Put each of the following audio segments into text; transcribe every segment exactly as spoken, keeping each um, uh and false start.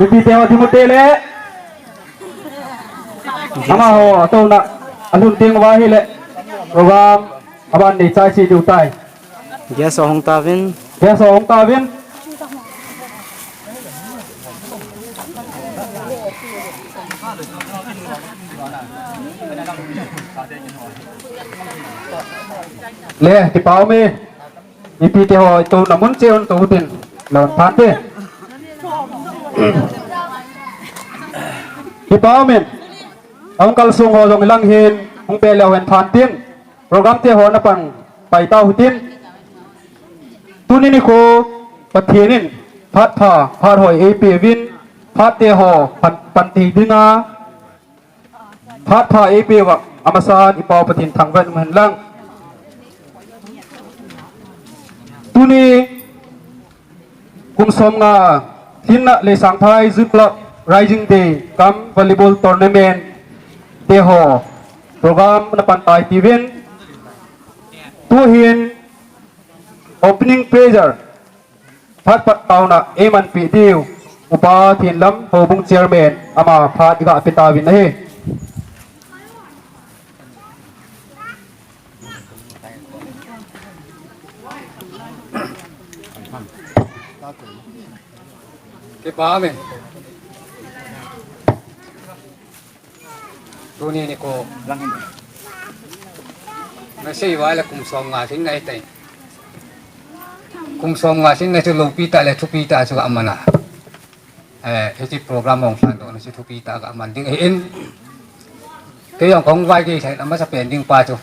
Mipite ho ding u te le. Amaho atouna alhun ding uva ahile program aban nei chai cheh diu tai. Guest ho hung tauvin. Guest ho hung tauvin. Le, kipa ume. Mipite ho atouna mun cheh un tou tin. Lhun phat te. Kipa umin. Ahung kalsong ho jong ilang hin hung peh leu hen phat tin. Program te ho napan pai tau hitin. Tuni nikho Pathen in phat pha, phat hoi eipeuvin, phat te ho pan, pan thei dinga phat pha eipeuva, amasan i Pau Pathen thangvah in um hen lang. Tuni kum som nga lhinna Leisangphai Youth Club Rising Day cum Volleyball Tournament te ho program napan tai tiuvin. Tuhin opening prayer, phat phat taona eimanpi diu, Upa Thinlam, Houbung Chairman, ama phat iga pe tauvin ahi. Kipa umin. Tuni nikho. Nasei uva le kum som nga lhinna ahitai. Kum som nga lhinna chu loupi tah le thupi tah chu aman a. Eh, hiche program hung lhandohna chu thupi tah a aman ding ahin. Kei jong kahung vaigei lheh in amasapen ding pa chu.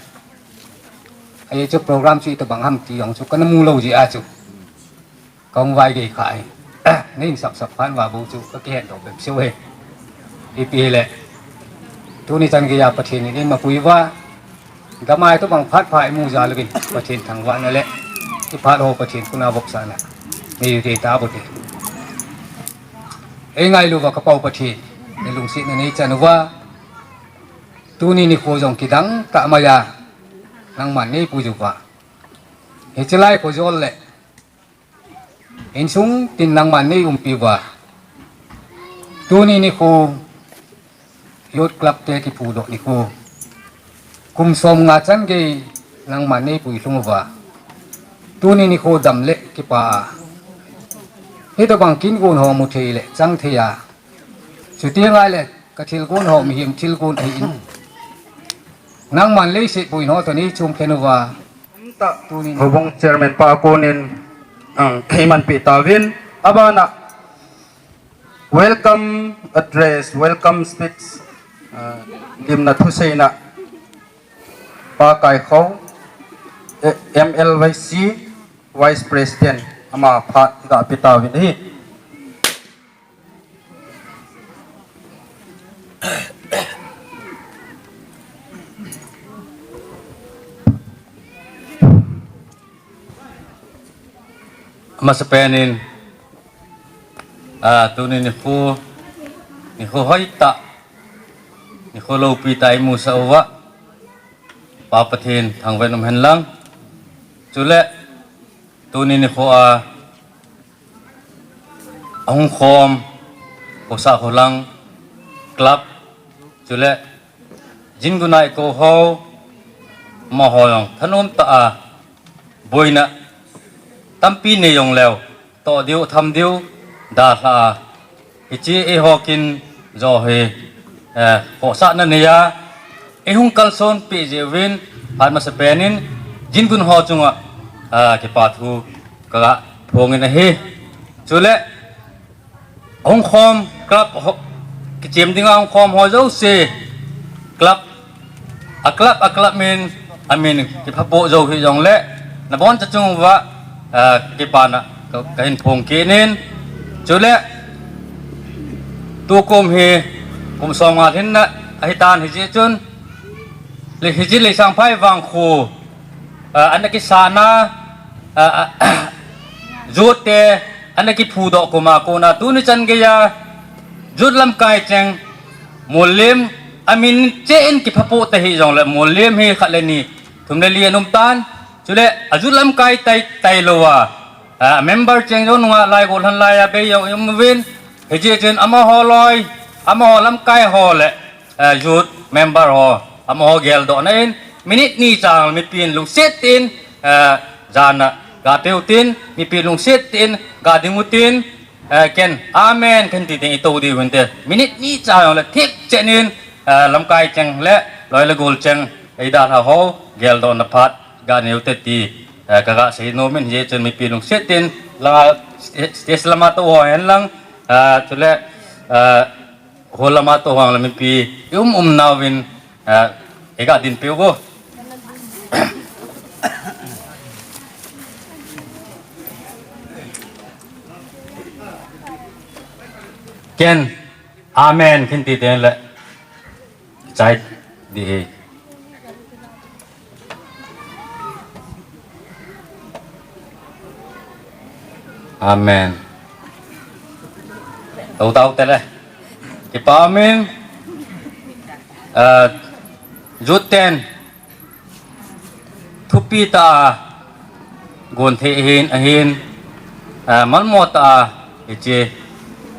Hiche program chu itobang ham ti jong chu kana mu lou jeh a chu. Kahung vaigei kha ahi. Nei hin sapsap phat uva bou chu kakihetdoh bep seh e. Ipi hile. Tuni chan geiya Pathen in eimapui uva. Gamai tobang phat pha imu jal uvin. Pathen thangvahna le. Iphat ho Pathen koma vopsahna. Nei u hite tah bou te. Eingailu uva ka Pau Pathen. Nei lungsetna neichan uva. Tuni nikho jong kidang tah maiya. Nangman neipui uva. Hiche lai kho jol le. Insung tin nangman neiumpi uva. Tuni nikho Youth Club te kiphudoh nikho. Kum som nga chan gei nangman neipui lhung uva. Tuni nikho dam le kipa a. Hitobang kin gon ho mu thei le chang thei a. Chuti ngai le ka thil gon ho mihem thil gon ahin. Nangman leiset puiho toh neichom khen uva. Tuni Houbung Chairman pa konin, ang, eimanpi tauvin, abana welcome address, welcome speech, ah, gimna thuseina pa Kaikhou, eh, M L Y C Vice President, ama phat iga pe tauvin ahi. Amasapen in, ah, tuni nikho, nikho hoitah, nikho loupi tah imusah uva, Pa Pathen thangvah in um hen lang. Chule, tuni nikho a, ahung khom, Khosa Kholang Club, chule, Jingun a eikou ho, amaho jong thanom tah a, boina tampi nei jong leu, toh diu, tham diu, dalha a, hiche eiho kin jo hi, eh, khohsahna neiya, eihung kalsonpi jeh uvin, phat masapen in, Jingun ho chunga, ah, kipa thu kaga phong in ahi. Chule, ahung khom club ho, kichem dinga ahung khom ho jouse, club, a club, a club min, amin kiphapoh jou hijongle, naboncha chung uva, ah, kipana ka, kahin phong kit in. Chule, tukum hi, kum som nga lhinna ahitan hijeh chun, le hijeh Leisangphai vangkho, ah, ana kisahna, ah, ah, Youth te ana kiphudoh kuma kona tuni chan geiya Youth lamkai cheng Mollem amin cheh in kiphapoh ta hijongle Mollem hi khat le ni thum le li ana um tan. Chule a Youth lamkai tai, tailouva, ah, member cheng jong nunga lai golhan laiya bei jong um uvin. Hijeh chun amaho loi, amaho lamkai ho le, eh, youth member ho, amaho geldohna in, minute ni chang mipi in lungset in, eh, jana ga peu tin, mipi lungset in ga ding utin, eh, ken, amen, ken ti ding i to diu hinte. Minute ni chang le thip chen in, eh, lamkai cheng le, loi le gol cheng, ei dalha ho, geldohna phat, ga neu te ti, eh, ka ga sei nom in, hijeh chun mipi lungset in, la, stage lama to ho hen lang, eh, chule, eh, hall lama to ho hen lang mipi, i um um nauvin, eh, ei ga din peu vo. Ken, amen, ken ti teng le. Chai di hi. Amen. Tau tau te le. Kipa min. Uh, youth ten. Thupi ta a, gon thei ahin, ahin, ah, malmo ta a, hiche,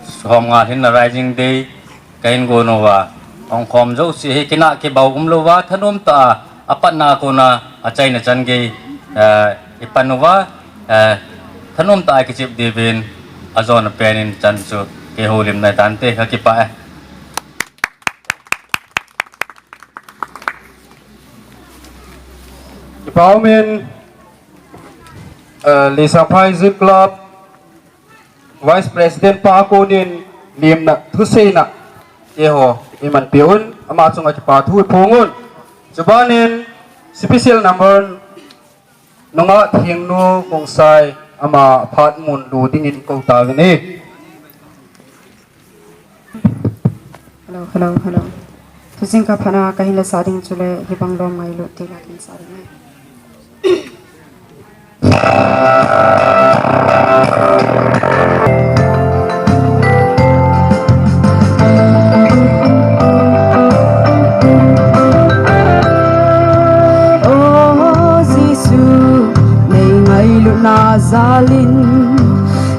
som nga hin na Rising Day, ka hin gon uva, hong khom jouse hi kinah kibau umlouva, thanom ta a, apatna kona, achaina chan gei, ah, i pan uva, ah, thanom ta a kichep diuvin, ajona pen in chan chu, kihoulim nai tante, ka kipah e. Kipa umin, eh, Leisangphai Youth Club Vice President pa konin limna thuseina keiho iman peuvin ama chunga kipa thu iphongun. Chubanin special number nunga Thingnu Khongsai ama phat mun lu dingin kou tauvin e. Hello, hello, hello. Thujing ka phana ka hin la sa ding chule hibang lom ngailut ti la kin sa ding. O Jesu, nei ngailutna jalin,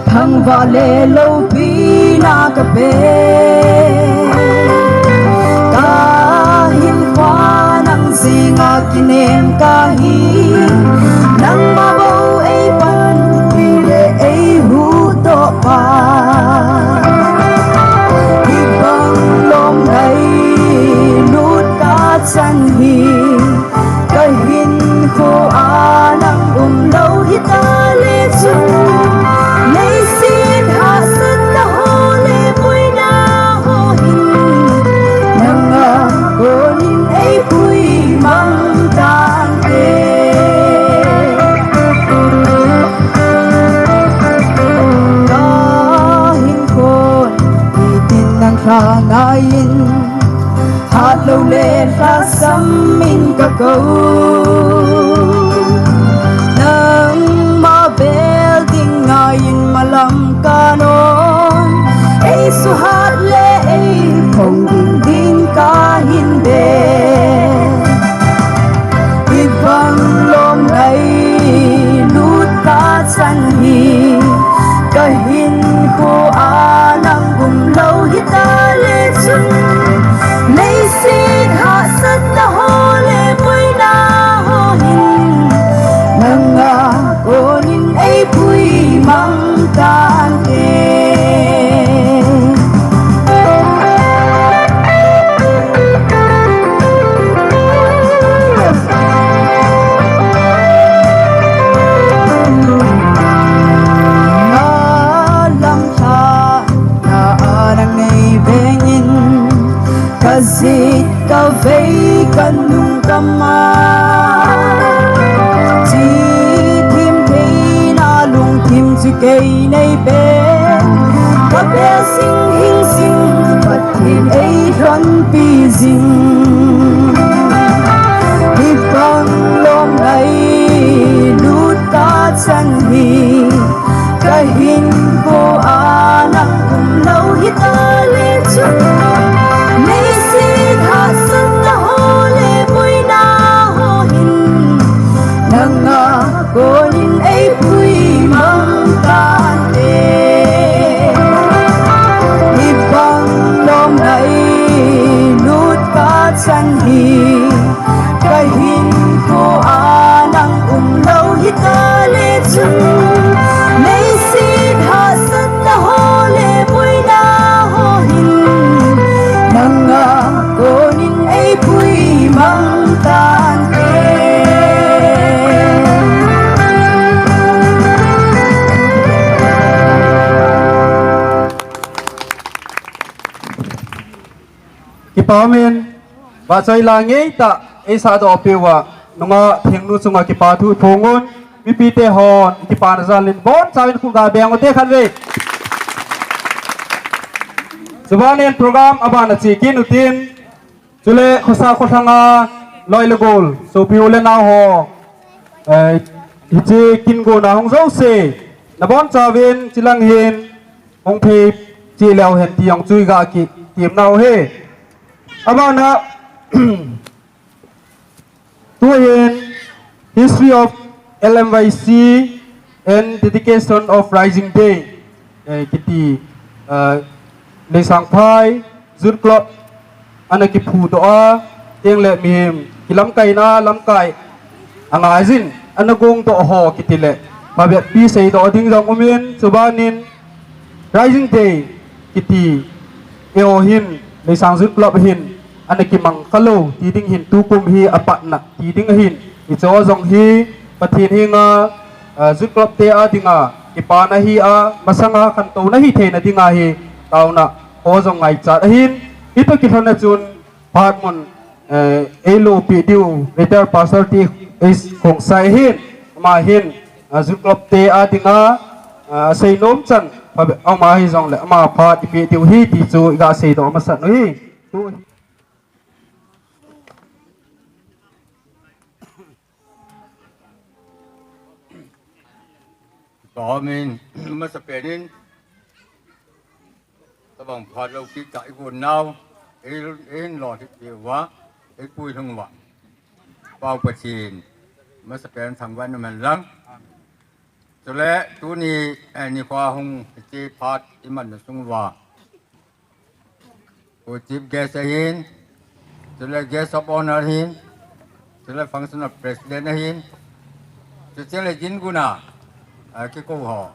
thangvah le loupina ka pe. Ka hinkho nang jinga kinem kahi, nangma bou ei panpi le ei huhdoh pa. Hibang lom ngailut ka chan hi, ka hinkho a nang umlou hita le chun, leiset hahsatna ho le boina ho hin, nanga konin ei puimang tante. Ka hinkhon hitin nang lha ngaiyin, hatlou le lhasam in ka kou. Nangma bel ding ngaiyin malam ka non, ei suhat le ei phong ding ding ka hin be. Hibang lom ngailut ka chan hi, ka hinkho a nang umlou hita le chun, leiset hahsatna ho le boina ho hin, nanga konin ei puimang tante. Ngalam lhahna a nang nei vengin, ka jet ka vei ka nung ka man, chithim theina lungthim chu kei nei be. Ka bel sing hing sing, Pathen ei lhonpi jing. Hibang lom ngailut ka chan hi, ka hinkho a nang umlou hita le chun, leiset hahsatna ho le boina ho hin, nanga konin ei puimang tante. Kahin ko anang umlou hitale chun, leiset hahsatna ho le boina ho hin, nanga konin eipui mang tante. Kipa umin, vahchoi la ngeitah eisah doh peh uva, nungah Thengnu chunga kipa thu iphong un, mipite hon kipana jal in bonchauvin khut ga beng ute khatvei. Chubanin program abana che kit utin, chule khosa kholhanga loi le gol, sopi u le nao ho, eh, hiche kin gona hung jouse, nabonchauvin chilang hin hung pei cheh leu hen ti jong chu iga kitem nau ahi. Abana, tuhin History of L M Y C and Dedication of Rising Day, eh, kiti, eh, Leisangphai Youth Club ana kiphudoh a, tengle mihem kilamkaina lamkai angaijin ana gongdoh ho kitile, phabep pi seidoh ding jong umin, chubanin Rising Day kiti eiho hin, Leisang Youth Club hin ana kimang khalou ti ding hin, tukum hi apatna ti ding ahin, hicheho jong hi Pathen henga, ah, Youth Club te a dinga kipana hi a, masanga khantouna hitheina dinga hi taona ho jong ngaichat ahin, hitoh kilhonna chun phat mun, eh, eiloupeh diu, retired pastor T S Khongsai ahin, ama hin, ah, Youth Club te a dinga, ah, seinom chan, pha-, ama hijongle ama phat ipeh diu ahi ti chu iga seidoh masat u ahi. Tu Tomin, masapen in, tabang phat lou kit tah igon nau, ei, eihin lolhing peh uva, eipui lhung uva, Pau Pathen masapen thangvahna man lang. Chule tuni, eh, nikho hung hiche phat imanna sung uva, Pu Chief Guest ahin, chule Guest of Honor ahin, chule Functional President ahin, chutengle jinguna, ah, kikou ho,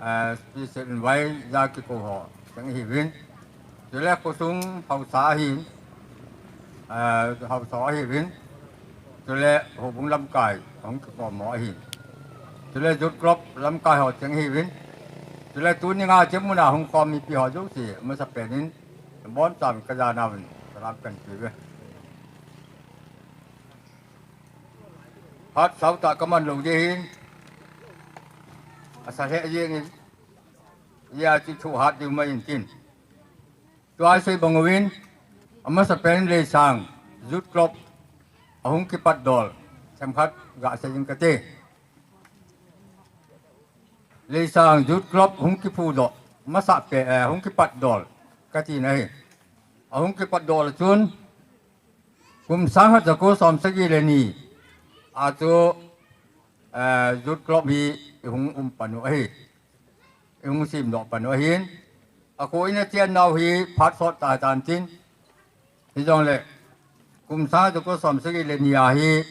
ah, Special Envoy ja kikou ho, cheng ahiuvin, chule khosung haosa ahin, ah, haosa ahiuvin, chule houbung lamkai ahung kikhom ho ahin, chule Youth Club lamkai ho cheng ahiuvin, chule tuni nga hiche muna hung khom mipi ho jouse, masapen in, bonchauvin kajanauvin salam kahin peuve. Phat sautah kaman lou jeh hin, asa lheh jengin, ijeh chu thohhat diu mai intin. Tua isei bang uvin, amasapen in Leisang Youth Club ahung kipatdol themkhat gasei inge kati. Leisang Youth Club hung kiphudoh, masapen, eh, hung kipatdol katina ahi. Ahung kipatdol chun, kum sang khat jako som sagi le ni a chu, eh, Youth Club hi ihung um pan u ahi. Ihung semdoh pan u ahin. Akhoh in achen nau hi phat sot tah tan tin. Hijongle, kum sang jako som sagi le ni a hi,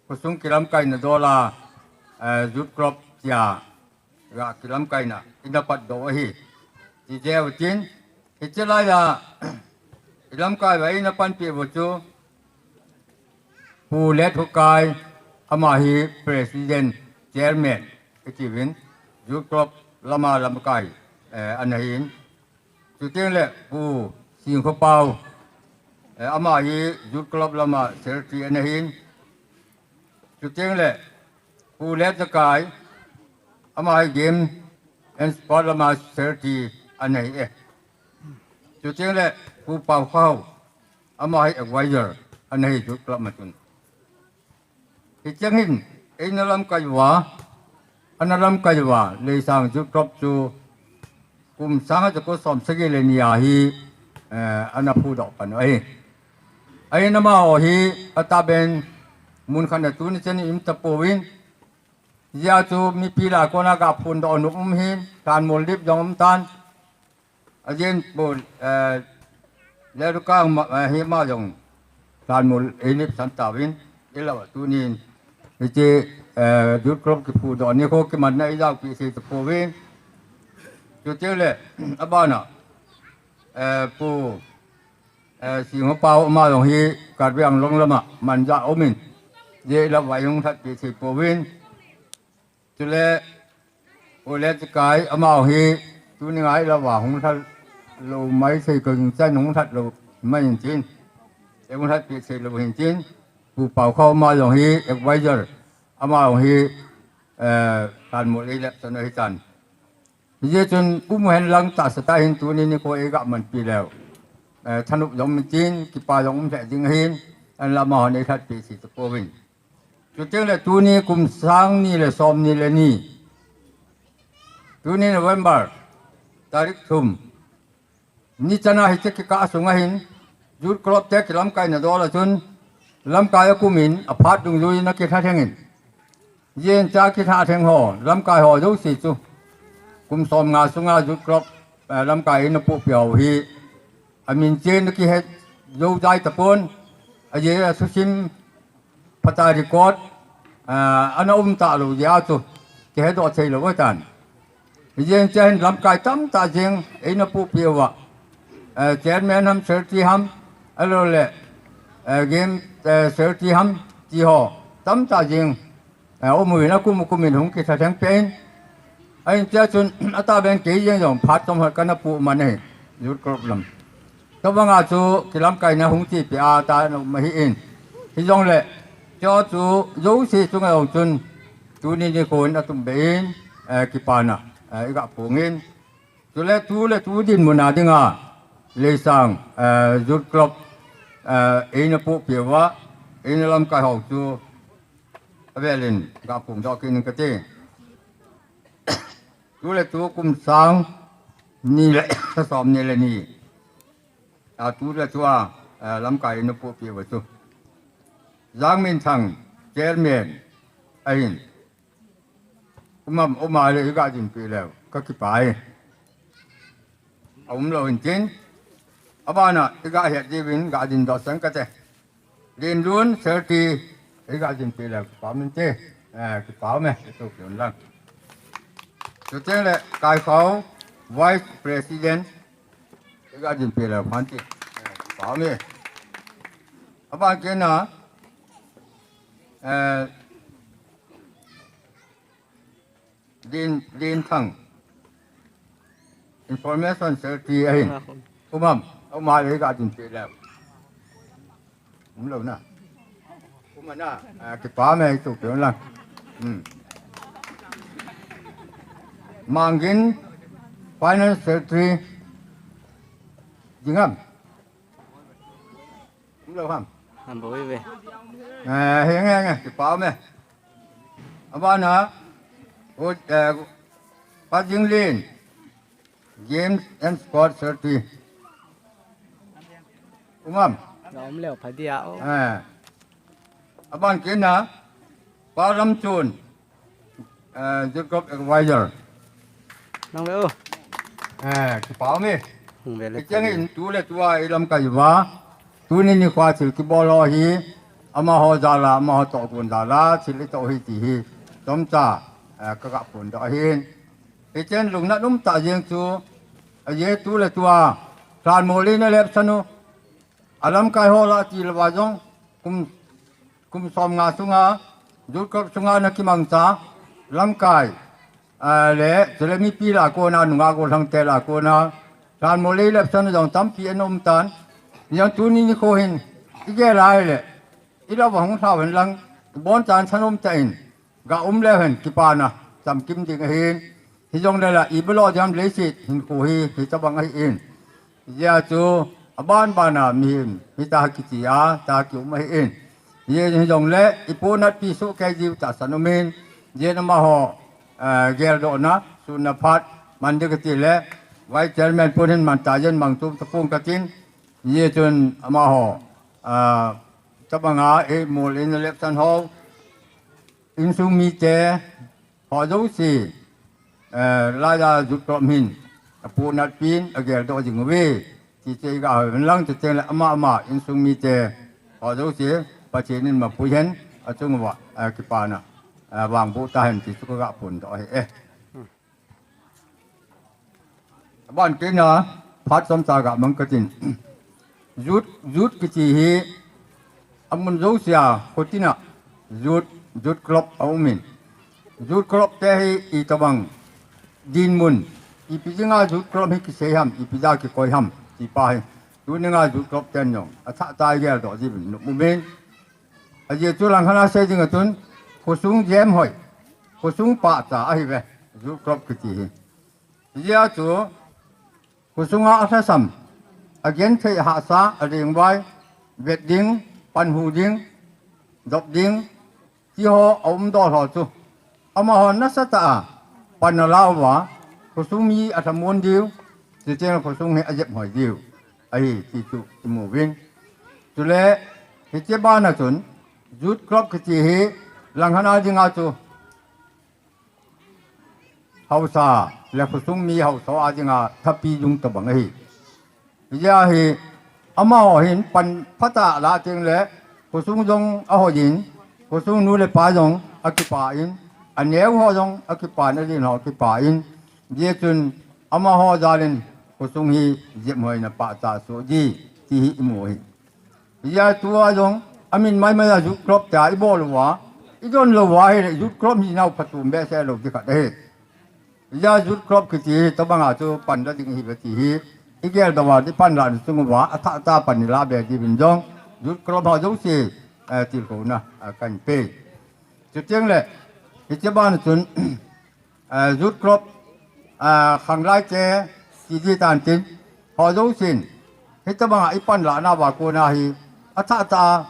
khosung kilamkaina dol a, eh, Youth Club tia, ga kilamkaina, ina patdoh u ahi. Ti jeh u tin, hiche laiya, ilamkai uva ina panpi u chu, Pu Lethukai, ama hi President, Chairman, itiuvin, Youth Club lama lamkai, eh, ana hin. Chutengle Pu Singkhopao, eh, ama hi Youth Club lama Secretary ana hin. Chutengle Pu Letzakai, ama hi Game and Sport lama Secretry ana hi e. Chutengle Pu Paokhao, ama hi Advisor ana hi Youth Club ma chun. Hicheng hin, eina lamkai uva, ana lamkai uva, Leisang Youth Club chu, kum sang jako som sagi le ni a hi, eh, ana phudoh pan u ahi. Ahin amaho hi, atahben, mun khat a tuni chan in um tapouvin, ijeh chu mipi lah a kona ga phondoh nom um hin, Thanmuallip jong um tan, Ajin Pu, eh, Lethukai ma, eh, hi ama jong. Lhanmol eilep san tauvin, ilou a tunin, hiche, eh, Youth Club kiphudoh nikho kimanna ijao pi sei tapouvin. Chuteng le, abana, eh, Pu, eh, Singho Pau ama jong hi Karbi Anglong lama manja umin, je ilou a ihung lhatpi sei pouvin. Chule, Pu Letkai, amau hi, tuni ngai lou a hung lhat lou mai sei ka ging chan hung lhat lou mai in tin. E hung lhatpi sei lou hin tin. Pu Pau Khau ama jong hi, advisor, amau hi, eh, Lhanmol eilep san ahi tan. Hijeh chun, um hen lang tahsa tah hin tuni nikho eiga manpi leu. Eh, thanop jong um in tin, kipa jong um lheh ding ahin, ahinla amahon eilhatpi sei tapouvin. Chuteng le tuni kum sang ni le som ni le ni. Tuni November, tarik thum. Ni chana hiche kikah sunga hin, Youth Club te kilamkaina dol a chun, lamkai a kumin, aphat dungjuiyin akilha thengin. Jen cha kilha theng ho, lamkai ho jouse chu. Kum som nga sunga Youth Club, eh, lamkai in apohpeh u hi. Amin chen akihet jou jai tapon, ajeh a thusim phatah record, ah, ana um talou jeh a chu, kihedoh thei lou ahitan. Hijeh chun lamkai tamtah jeng, eina pohpeh uva, eh, chairman ham, secretary ham, ahilou le, eh, game, eh, secretary ham, ti ho, tamtah jeng, eh, um uvin akum kumin hung kilha theng peh in. Ahin tia chun, atah ben kei jeng jong, phat chom hat kana poh man ahi, Youth Club lam. Tobanga chu kilamkaina hung chepeh a tah na um ahin. Hijongle, chu chu jouse chunga jong chun, tuni nikho in atumbeh in, eh, kipana, eh, iga phongin. Chule tu le tu dinmun a dinga, Leisang, eh, Youth Club, eh, eina pohpeh uva, eina lamkai ho chu, avelin, ga phongdoh kit ing kate. Tu le tu kum sang ni le, som ni le ni. A tu le tu a, eh, lamkai in apohpeh uva chu. Jangminthang, chairman, ahin. Um am, um a le iga dinpeh leu, kakipah e. Aum lou in tin. Abana, iga het diuvin, ga dindoh sang kate. Lenlun, secretary, iga dinpeh leu, kipah um inte. Eh, kipah um e, itu kiun lang. Chuteng le, Kaikhau, vice president, iga dinpeh leu, phante. Eh, kipah um e. Aban kit na, eh, Din, Din Thang. Information Secretary ahin. Um am, um a le iga dinpeh leu. Um lou na. Um a na, ah, kipah um e itu kiun lang. Hmm. Mangin Finance Secretary. Ding am. Um lou ham. Ham bou ve. Eh, henge, henge, kipah um e. Abana, o, eh, Pa Jinglin, Games and Sport Secretary. Um am. Ga um leu pha dia o. Eh. Aban kit na, Pa Lamchun, eh, Youth Club Advisor. Nang ve o. Eh, kipah um e. Hung ve le. Hicheng in tu le tu a ilamkai uva. Tuni nikho a thil kibol ho hi. Amaho jal a, amaho tohgon jal a, thil itoh hi ti hi. Chomcha, eh, kaga phondoh ahin. Hicheng lungnat umtah jeng chu. Ajeh tu le tu a. Lhanmol in alep san u. Alamkai ho lah ti louva jong, kum, kum som nga sunga, Youth Club sunga ana kimangcha, lamkai, ah, le, chule mipi lah a kona, nungah gollhang te lah a kona, Lhanmol eilep san u jong tampi ana um tan, jong tuni nikho hin, igel a ahile, ilou va hung lhau hen lang, iboncha'n thanom tah in, ga um leu hen kipana, chamkim ding ahin. Hijongle la, ipi bol ding ham leiset hinkho hi, hitabang ahin. Hijeh chun, aban ban a mihem, hita kichi a, ta kium ahin. Hijeh, hijongle, ipohnatpi soh kei jiu tahsan umin. Hijeh amaho, eh, geldohna, sunna phat, man ding kati le, Vice Chairman pun hin man ta jeng mang tum tapong katin. Hijeh chun amaho, ah, tabanga, eh, mol in election ho. Insung mite, ho jouse, eh, laiya Youth Club hin, apohnatpi in, ageldoh jing uve, ti chu iga hou uvin lang, chuteng le ama ama, insung mite, Ho jouse, Pathen in mapui hen, achung uva, eh, kipana, eh, vangboh tahen ti chu kaga phondoh ahi e. Aban kit na, phat chomcha ga mang katin. Youth, youth kiti hi, amun jousea, khotin a, youth, youth club aumin. Youth club te hi itobang dinmun, ipi dinga youth club hi kisei ham, ipi dinga kikoi ham, ti pa hi. Tuni a youth club ten jong, athah tah a geldoh jiuvin, nom umin. Ajeh chu langkhat a sei ding a chun, khosung jemhoi, khosung pachat ahi ve, youth club kiti hi. Hijeh a chu, khosunga alhasam, agenthei hahsa, alengvai, vet ding, panhu ding, dop ding, ti ho aumdoh ho chu. Amaho nasatah a, pan ala uva, khosung mi alhamon diu, chuteng khosung hi ajemhoi diu. Ahi, ti chu imu uvin. Chule, hiche bana chun, youth club kiti hi, langkhat a dinga chu, haosa, le khosung mi haosa a dinga thapi jung tobang ahi. Hijeh a hi, amaho hin pan phatah a alah teng le, khosung jong ahoiyin, khosung nu le pa jong akipah in, aneo ho jong akipah in, alen ho akipah in, hijeh chun amaho jal in khosung hi jemhoina pachat soh ji, ti hi imu ahi. Hijeh a tua jong, amin maimai a youth club tia ibol uva, idon lou uva ahile youth club hinau phatom behseh lou ti khat ahi. Hijeh a youth club kiti hi tobanga chu pan la ding ahi ve ti hi, igeldoh uva, ipan lah na chung uva, athah tah a pan ilah be diuvin jong, youth club ho jouse, eh, tilkhouna, eh, kahin pe. Chuteng le, hiche bana chun, eh, youth club, eh, khanglai te, ti di tan tin, ho jousen, hitobanga ipan lah nauva kona hi, athah tah a,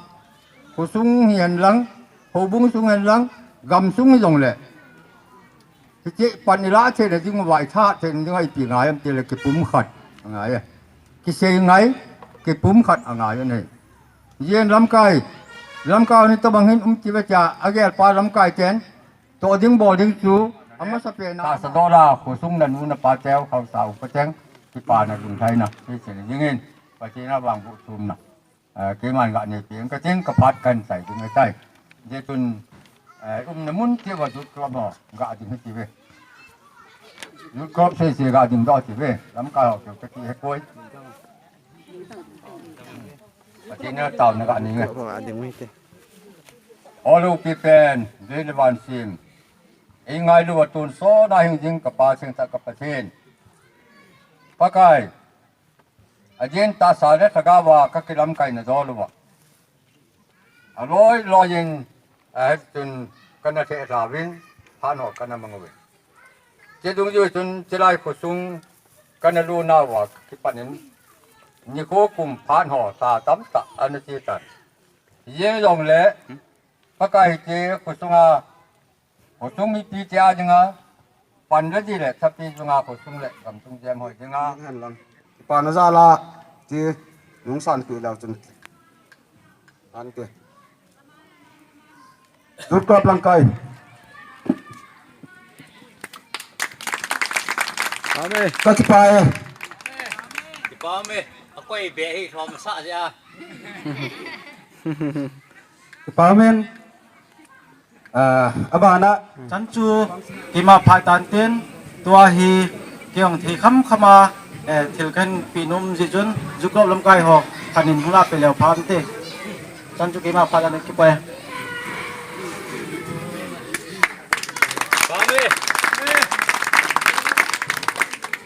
khosung hihen lang, houbung sung hihen lang, gamsung hijongle, hiche pan ilah theina ding uva, itha theina ding uva ipi ngai ham tile kipumkhat angai e. Kisei ngai, kipumkhat angai u ahi. Hijeh in lamkai, lamkai u ni tobang hin um ti ve tia, agel pa lamkai ten, toh ding bol ding chu, amasapen a. Tahsa dola, khosung nanu napa teu, haosa upa teng, kipana lunglhaina, kisei dingin, Pathen a vangboh thumna. Eh, keiman ga nei peng kating, kaphat kahin chai ding ahitai. Hijeh chun, eh, umna mun cheh uva youth club ho, ga ding hiti ve. Youth club sese ga ding doh ti ve. Lamkai ho keu kati hepoi. Pathen a taona ga nei ve. Ol u pipen, dei le van sim. Eingailu a tonsot a hing jing kapa chengtah ka Pathen. Pakai. Ajin tahsa le lhagao a kakilamkaina jol uva, aloi loi in, ahet chun kana lheh lhauvin, phat ho kana mang uve. Che dungjui chun, chulai khosung kana lut nauva kipat in, nikho kum phat ho lha tamtah ana che tan. Hijeng jongle, Pakai hiche khosunga, khosung mipi te a dinga, pan le di le thapi sunga khosung le gamsung jemhoi dinga. Hen lang. Kipana jal a, ti nung san pi leu chun. An ke. Youth club lamkai. Amen. Ka kipah e. Kipah e. Akoi be hi lhom sah jeh a. Kipah e. Ah, abana, chan chu, keima phat tan tin, tua hi, kei jong thei kham kham a, eh, thil kahin pe nom jeh chun, youth club lamkai ho, khat in hung la pe leu pha inte. Chan chu keima phat tan kipah e.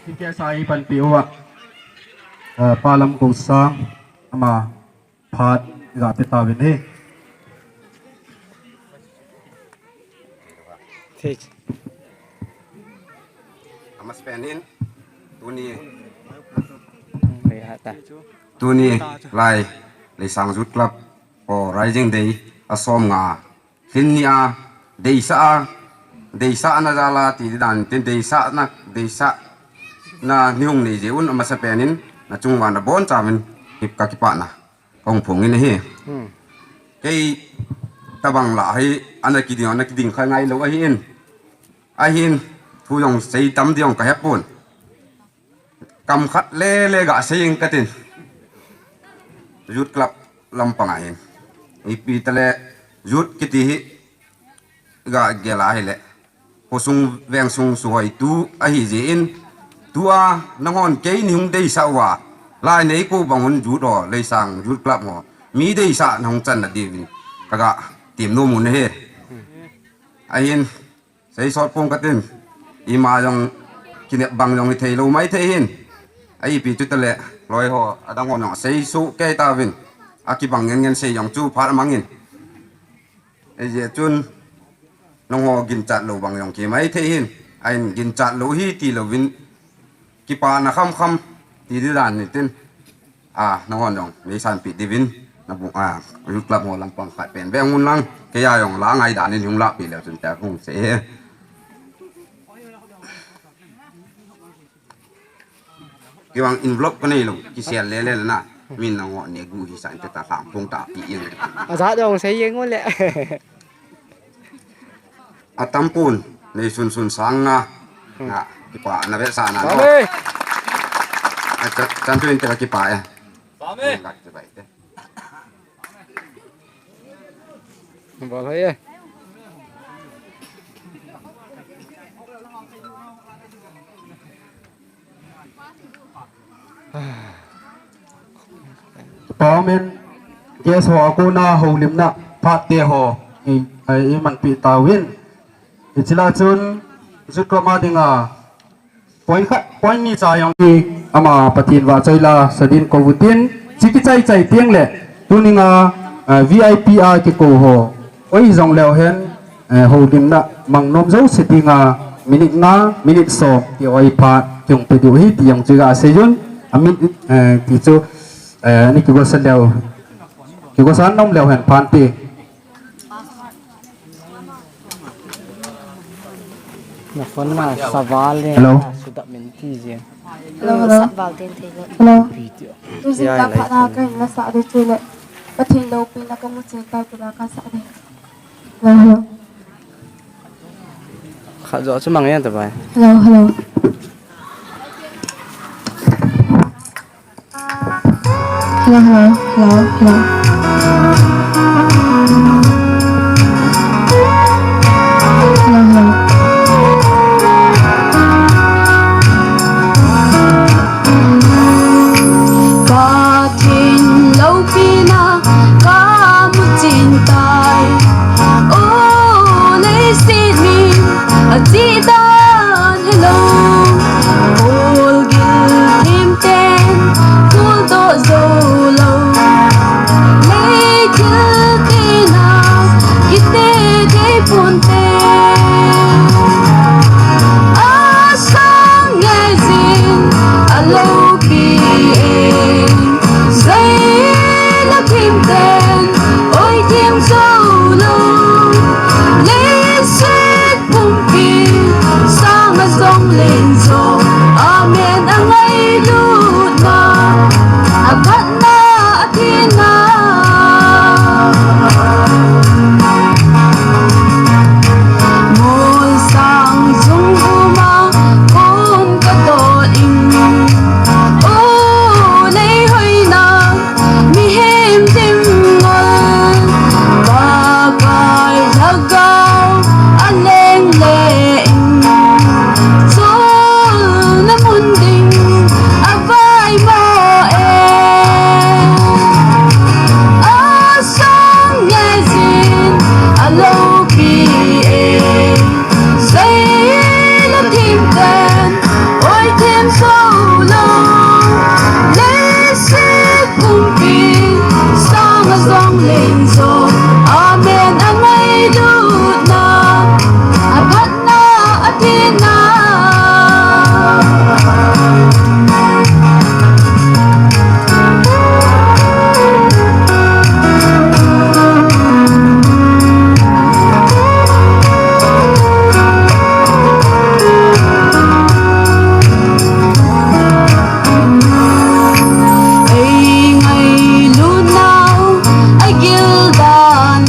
Kipah sa hi panpi uva. Eh, Pa Lamkosang, ama phat ga pe tauvin ahi. Thei. Amasapen in, tuni, Hei, ha ta. Tuni lai, Leisang Youth Club, o Rising Day, asom nga, lhin ni a, deisah a, deisahna jal a, ti dan, tin deisahna, deisahna, ni hung nei jeh un amasapen in, nachung uva nabonchauvin, hi ka kipana. Kahung phong in ahi. Hmm. Kei tabang lah hi, ana kiding, ana kiding kha ngailou ahin. Ahin, thu jong sei tam ding jong kahepon. Kam khat lele gasei ing katin. Youth Club lampang ahin. Ipi tale youth kiti hi ga gel a hile, khosung vengsung suhoitu ahi jeh in, tua nanghon kei nahung deisah uva, lai nei kou bang un youth ho, Leisang Youth Club ho, mi deisah nahung channa diuvin kaga temnom u ahi. Ahin, seisot pong katin, ima jong kinep bang jong hithei lou maithei hin. Ipi chu tale, loi ho, adang ho jong seisoh kei tauvin, akibang ngen ngen sei jong chu phat amangin. Hijeh chun, nangho ginchat lou bang jong kimaithei hin, ahin ginchat lou hi tilouvin, kipana khamkham ti di dan hitin, a, nanghon jong neisanpeh diuvin, nabung a, Youth Club ho lampang khat pen veng un lang, keiya jong la ngaidan in hung lahpeh leu chun tia kahung sei e. Kei vang envelope kaneilou, kisel lele na, min nangho negu hisah inte ta lhangphong tahpi in. Ajat jong sei jeng u le. Atampon, neisunsun sang nga, nga, kipana vetsahna. Achan tuinte kakipa e. Bol hoi e. Paomin, guest ho akona houlimna phat te ho i, i manpeh tauvin. Hiche lah chun, Youth Club a dinga point khat, point ni cha jong hi ama Pathen vahchoila sadin kouvutin, hiche kichai chai teng le, tuninga, eh, V I P a kikou ho, oi jong leu hen, eh, houlimna mang nom jouse dinga, minute nga, minute som, ti oi phat, kihung pe diu ahi ti jong chu ga seiyun, amin, eh, ti chu, eh, ni kigosa leu, kigosa nom leu hen phante. Na phone ma saval le. Hello. Na sudap min ti je. Hello, hello. Saval tin thei le. Hello. Video. Tujing ka phat na ka na sa de chu le. Pathen loupina ka mu chen tai tu la ka sa de. Hello, hello. Khat jo chu mang yan ta bai. Hello, hello. Hello, hello, hello, hello. Hello, hello. Pathen loupina ka mu chen tai. O, leiset min a chih dan helou. Kol gil thim ten kol doh jou lou. Lei thil tina kite thei ponte. A sang ngai jin a loupi e. Sei la thim ten oi thim jou lou. Leiset pumpi sang a jong leng jo. Amen a ngailutna, a phatna, a thina. Mol sang jung uma kon ka dot in. O, nei hoina. Mihem dimngol, Pakai Lhagao a leng le in, chol na mun ding a vai mo e. A sang ngai jin a loupi e. Sei la thim ten oi thim jou lou. Leiset pumpi sang a jong leng jo. Amen a ngailutna, a phatna, a thina. Ei ngailutnau a gildan,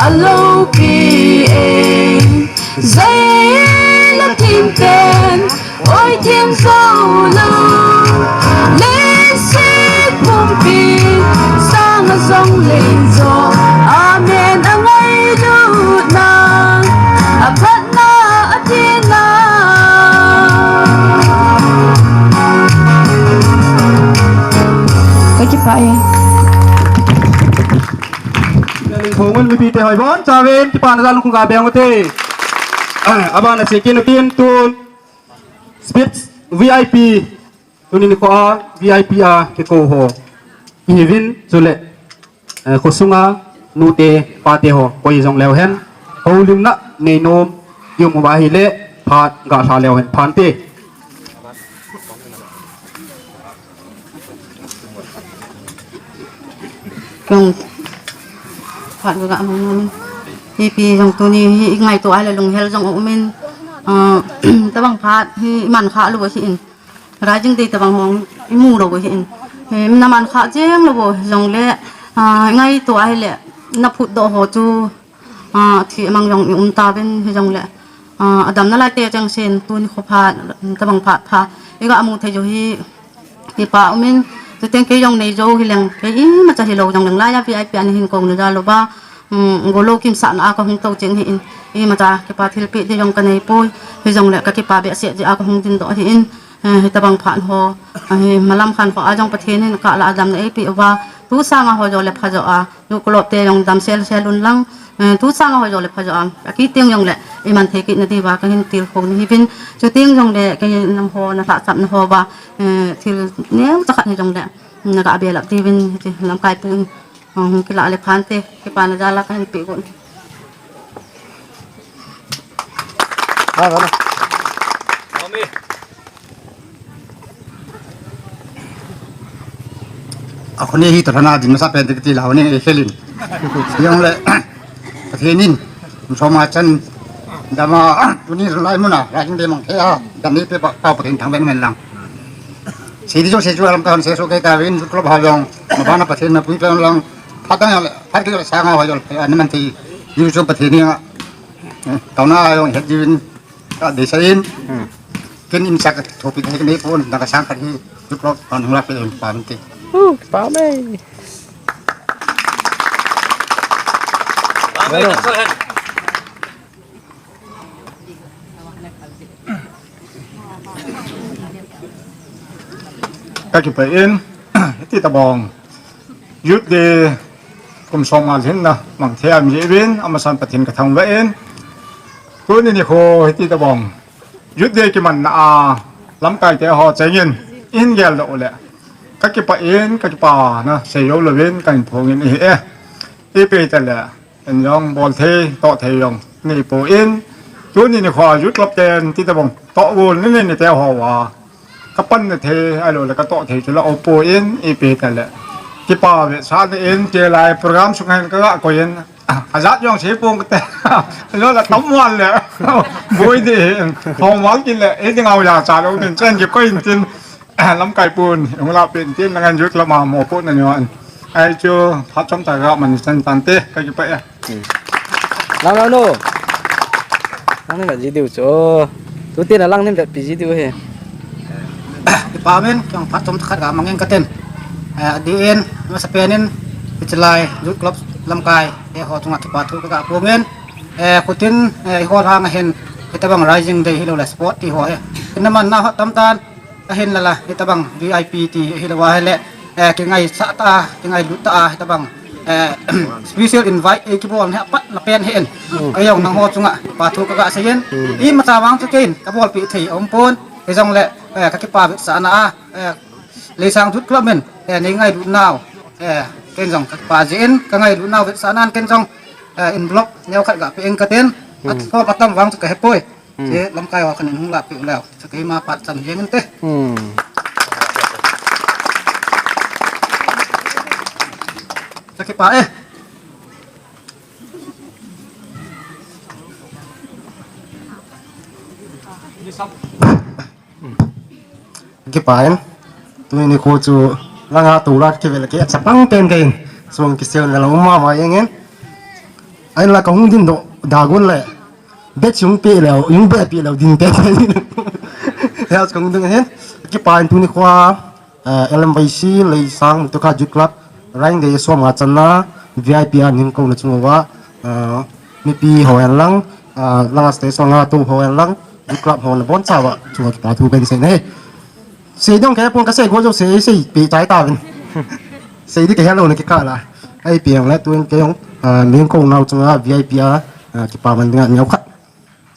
Alopi e, zai la thim pen, oi thim zo lo. Leiset pumpi, sang a zong lei zo. Amen, a ngailut na, a phatna, a thina. Ka kipah e. Lalin Khongun mipite hoi bon, chauvin, kipana jal lungkham ga beng ute. Ah, abana sekin utin tun. Speech V I P. Tuni nikho a V I P a kikou ho. Ihiuvin chule. Eh, khosunga nute pate ho. Koi jong leu hen. Houlimna neinom. Ium uva ahile. Phat ga lha leu hen. Phante. Kong phat ga mong mong. Ipi jong tuni hi i ngaito a le lunghel jong um in. Ah, tabang phat hi i man kha lou hi in. Rising Day tabang hong i mu lou hi in. Hi na man kha jeng lou jong le, ah, i ngaito a le na phutdoh ho chu. Ah, thi mang jong i um tauvin hi jong le. Ah, a damna lai te chang sen tuni kho phat, tabang phat pha. I ga mu thei u hi, hi pa um in, tu teng kei jong nei jou hi leng, kei imacha hi lou jong leng lai a V I P a ni hin kong na jal lou va. Um, golo kimsahna a ka hung tou cheng hi in, imacha kipa thilpeh di jong ka nei poi, hi jong le ka kipa behseh jeh a ka hung dingdoh hi in. Eh, hi tabang phat ho, ah, hi malam khan ho a jong Pathen in ka la damna eipeh uva, tu sanga ho jo le pha jo a, Youth Club te jong dam sel sel un lang, eh, tu sanga ho jo le pha jo a, a kiti jong le, i man thei kit na diuva ka hin tilkhou ni hi vin, chuti jong le, kei nam ho na lhahsamna ho va, eh, thil neocha khat hi jong le, na ga belap diuvin, ti lamkai pu in, hung kila le phante, kipana jal a ka hin pe gon. A khoni hi to thana din masa pen te ti lau ni e khelin. Jong le, Pathen in, soma chan, dama, tuni lai muna, lai de mang the a, dam ni pe pa, pa Pathen thang ben men lang. Sidi jo se ju alam ka han se so ke ta vin, Youth Club ha jong, ma bana Pathen na pui pe lang, phat dang le, phat ke sanga ho jol, ani man thi, yu jo Pathen ni a, eh, tauna jong het jin, ka de sa in, ken in sa ka thopi ke nei pon, da ka sang ka hi, Youth Club han hung la pe in pan ti. Uh, pa me. Ka kipah in, hiti tabang. Youth Day kum som nga lhinna mang thei am jeh uvin, amasan Pathen ka thangvah in. Tuni nikho hiti tabang. Youth Day kimanna a lamkai te ho chengin, in geldoh u le. Ka kipah in, ka kipana sei jou louvin, ka in phong in ahi e. Ipi ti le. En jong bol thei, toh thei jong nei poi. Tuni nikho Youth Club ten ti tabang toh gol ni ni te ho va. Ka pan na thei, ahilou le ka toh thei chu la um poi, ipi ti le. Kipa vetsahna in, tulai program sung hin ka ga koi in. Ajat jong sei pong ka te. Lo la tam val le. Boi de. Hong val ki le, e ding au ya cha lou tin chen kikoi in tin. Lamkai pun, hung la pen tin, nangan Youth Club ma mo pon na nyo an. Ai chu, phat chom ta ga man san tan te, ka kipah e. Hmm. Lang lang no. Lang ni ka ji diu chu. Tu tin a lang nin vet pi ji diu he. Kipa men, kong phat chom khat ga mang in ka ten. Eh, di in, masa pen in, hichelai, Youth Club lamkai, e ho chunga kipa thu ka ga phong in. Eh, khutin, eh, i hol hang a hin, hitabang Rising Day hilou le sport ti ho he. Ina man na ho tam tan, Ahin lala, hitabang V I P ti, hilou a hile, eh, kingaisah ta, kingailut ta, hitabang, eh, special invite, eh, kibol hi apat na pen hi in. Hmm. Kei jong nangho chunga, pa thu ka ga sei in. Hmm. Imacha vang chu kei in, ka bolpi thei um pon, hijongle, eh, ka kipa vetsahna a, eh, Leisang Youth Club in, eh, nei ngailut nau, eh, ken jong ka kipa jeh in, ka ngailut nau vetsahna in ken jong, eh, envelope neo khat ga pe ing ka ten, hmm, at ko patam vang chu ka hepoi. Hmm. Che lamkai ho khan in hung la pe u leu. Che keima phat chan jeng inte. Hmm. Che kipa e. Kipa e. Tuni nikho chu langa tu la kivel ke chapang pen ke in. Song kisel na lo ma ma jeng in. Ahinla kahung ding doh dagon le. Beh chung pe leu, yung beh pe leu ding te. Hea kahung ding hin. Kipa in tuni khoa, eh, L M Y C, Leisang, Mutuka Youth Club, Rain Day som nga channa, V I P a ning kouna chunga, eh, mipi ho hen lang, eh, langa stage ho nga tu ho hen lang, Youth Club ho na bon chawa, chunga kipa thu ben sei nei. Sei dong kei pon ka sei go jo sei, sei pi chai ta vin. Sei di kei hello na kikala. Ai pi ang le tuin kei ong, ah, ling ko nau chunga V I P a, ah, kipa man dinga neo khat.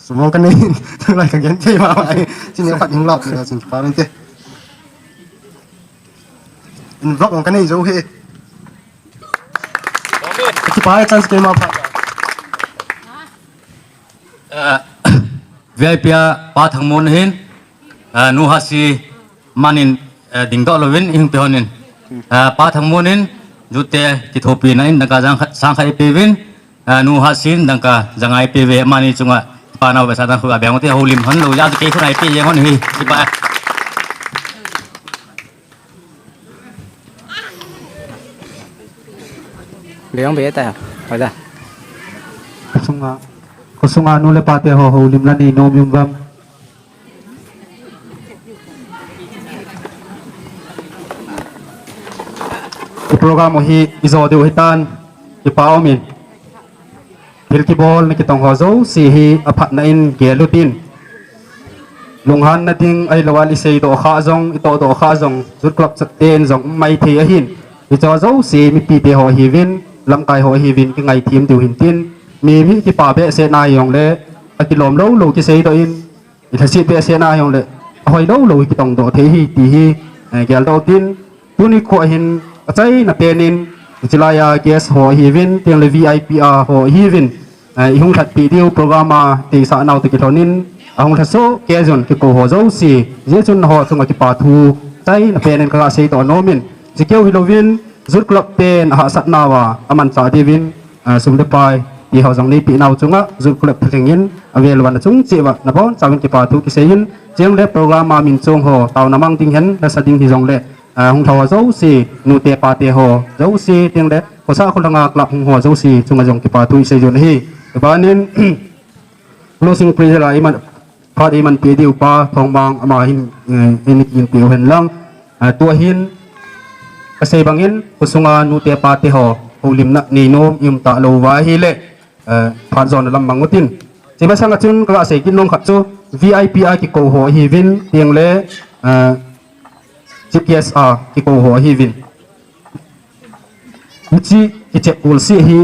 Sumong ka nei, lai ka gen kei ma ma. Chin neo khat ning lap na chin kipa man te. In vlog ong ka nei jo he. Kipa chance kei ma pa. Eh, V I P a Pa Thangmon hin, eh, Nu Hasi manin, eh, dingdoh louvin, ihung pe honin. Eh, Pa Thangmon in, jute kithopina in, dangka jang khat, sang khat ipe uvin, eh, Nu Hasi in, dangka janga ipe uve, mani chunga, pa nau ve sa dang khu abeng te houlim hon lou, ya kei khu nai pe jeng hon hi, kipa. Leong be ta, hola. Khosunga, khosunga nu le pa te ho houlim la nei nom um vam. Ki program hi ijo diu hitan, kipa um in. Thil kibol na kitong ho jouse hi aphatna in gel utin. Lunghanna ding ahilou a isei doh kha jong, itoh doh kha jong, Youth Club chaten jong um maithei ahin. Hicho jouse mipi te ho hiuvin, lamkai ho hiuvin, kingaithem diu hin tin. Mi mi kipa behseh na jong le, akilom lou lou kisei doh in, ilhasit behseh na jong le, ahoi lou lou kitong doh thei hi ti hi, eh, gel doh tin. Tuni kho hin achaina pen in, hiche laiya guest ho hiuvin, teng le V I P a ho hiuvin, eh, ihung lhatpi diu program a teisa nau te kilhon in, ahung lhaso kei jong kikou ho jouse, jeh chun ho chunga kipa thu, achaina pen in kaga sei doh nom in, hiche keu hilouvin, Youth Club ten ahahsat nauva, amanchah diuvin, ah, sum le pai, ti ho jong neipe nau chunga, Youth Club thalheng in, avel uva nachung cheh uva, nabon chauvin kipa thu kisei in, cheng le program a min chong ho, taona mang ding hen, lasa ding hijong le, ah, hung lha ho jouse, nu te pa te ho, jouse, teng le, khosa kholanga club hung ho jouse, chunga jong kipa thu isei jun ahi. Tuban in, closing prayer a iman, phat iman pe diu pa, Thongmang ama hin, eh, in, in pe u hen lang. Ah, tua hin, kasei bang in, khosunga nu te pa te ho, houlimna nei nom, i um talou uva ahile, eh, phat jona lam mang utin. Hiche masanga chun, kaga sei kit nom khat chu, V I P a kikou ho hiuvin, teng le, eh, Chief guest a kikou ho ahiuvin. Hiche kichep kol seh hi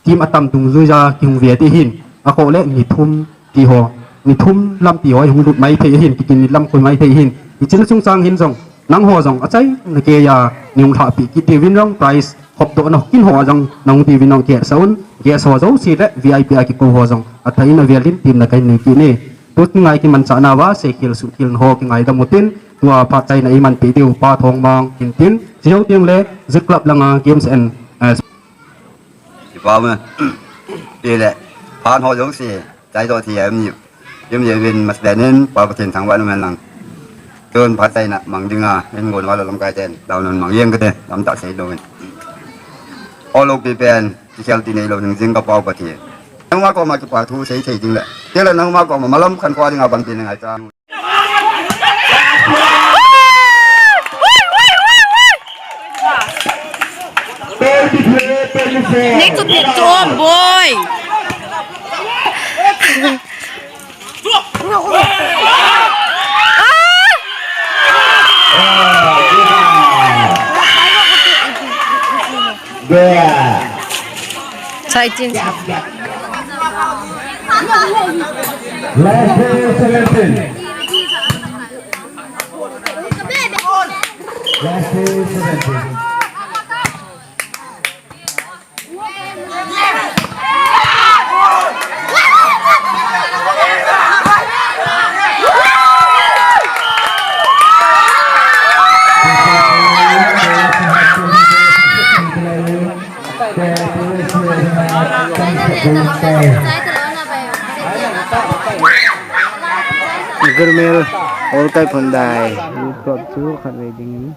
team atam dungjuiya kihung ve ding ahin. Akhoh le ni thum ti ho, ni thum lam ti ho hung lut maithei ahin, kikin ni lam koi maithei ahin. Hiche chungchang hin jong, nangho jong achaina keiya, nei hung lhahpi kit diuvin jong, prize khop dohna kin ho a jong, nahung diuvin jong kihetsah un, guest ho jouse le V I P a kikou ho jong, athah in avel in team na kahin nei kit e. Tuni ngai kimanchah nauva, seikhel suhkhel ho kingaidam utin, tua phat chaina iman pe diu pa Thongmang hin tin, chujou teng le, Youth Club langa games and, eh, kipa me. Ti le, phat ho jouse, chai doh thei em ni. Em ni vin mas ben in, Pa Pathen thangvah in um hen lang. Tun phat chaina mang dinga, in gon uva lou lamkai ten, taona mang jeng kate, lamtah sei doh in. Olo pi pen, Kikhel ti neilou ding jing ka Pa Pathen. Nangma koma kipa thu sei thei ding le. Teng le nangma koma malam khankho dinga ban ti ngai cha. Next to picture, boy. Sai chin. Last day seventeen. Last day seventeen. Gurmel, all kai phundai. Youth Club chu khatvei dingin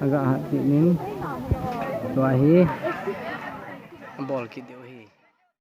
aga hat kit in. Tua hi. Ball kit diu.